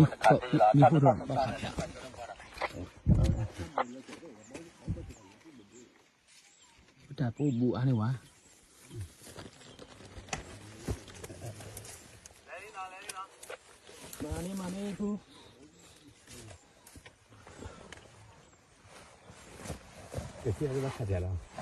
မံခိၣ်ဒီးဘၣ်ခးဖျါ, ပတၢ်ပအိၣ်ဘူးအါန့ၢ်ဝဲ, မၤန့ၢ်မၤန့ၢ်ဖု, ကဲ ဘၣ်ခးဖျါလီၤ.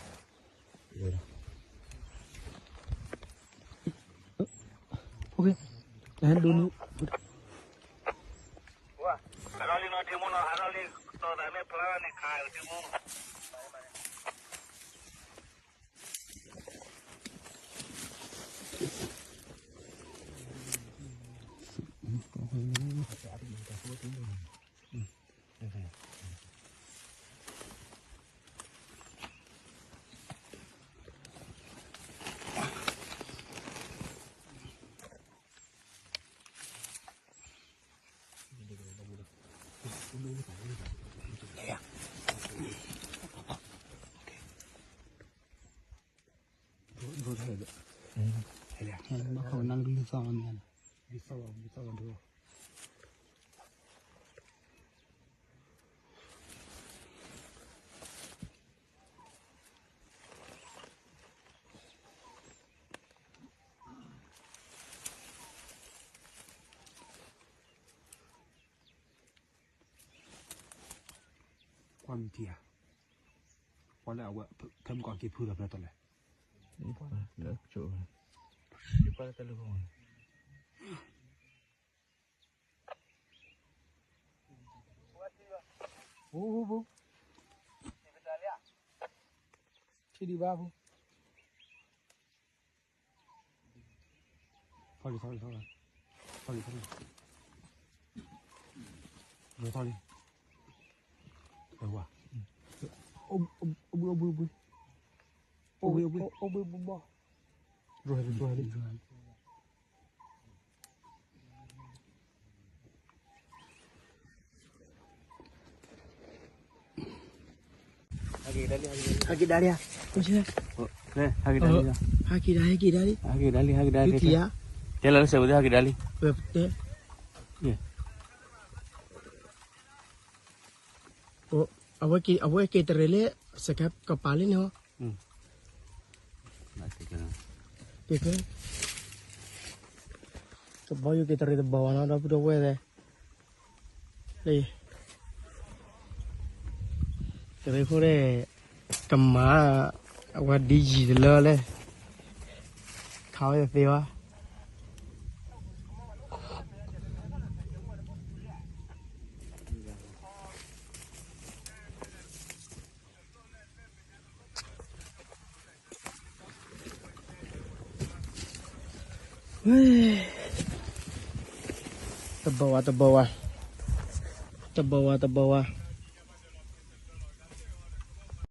ကွၢ်မံၤထံဧါ, ကွၢ်လၢအဝဲ ထဲမုၢ်ကီၢ်က့ၤဖုဒီးဖဲလဲၣ်တလဲၣ်, လၢကၠိ, ကွၢ်လၢတၢ်လူၢ်ခိၣ်မး, အိၣ်, ထံဒံးဘၣ်ဖိ ထီၣ်လံ ထီၣ်လံ ထီၣ်လံ, ထီၣ်လံ ထီၣ်လံ, ထီၣ်လံ, အဝဲ, အိၣ်ဘှံး အိၣ်ဘှံး အိၣ်ဘှံး, အိၣ်ဘှံး အိၣ်ဘှံး, အိၣ်ဘှံးဘီ, ဒိဟဲလံ ဒိဟဲလံ. ဟဲက့ၤဒၣ်လံ, ဟဲက့ၤဒၣ်လံ, ဟဲက့ၤဒၣ်လံ, ဟဲက့ၤဒၣ်လံ, ဟဲက့ၤဒၣ်လံ, ဟဲက့ၤဒၣ်လံ, ဟဲက့ၤဒၣ်လံ, ဟဲက့ၤဒၣ်လံ, အဝဲက့ၤတရံးလၢ စကဲကပၤလံန့ၣ်ဟီ, တဘီယူၤက့ၤတရံးတဘီဝဲနီၤ ဒီပုၢ်ဒီဝဲၢ်သ့ၣ်, လၢ တရံးဖိန့ၣ် ကမၤ အဝဲဒ်ယံၤတလၢလဲၣ်, ခးဝဲသ့ဝဲ. တဘီဝဲ တဘီဝဲ, တဘီဝဲ တဘီဝဲ.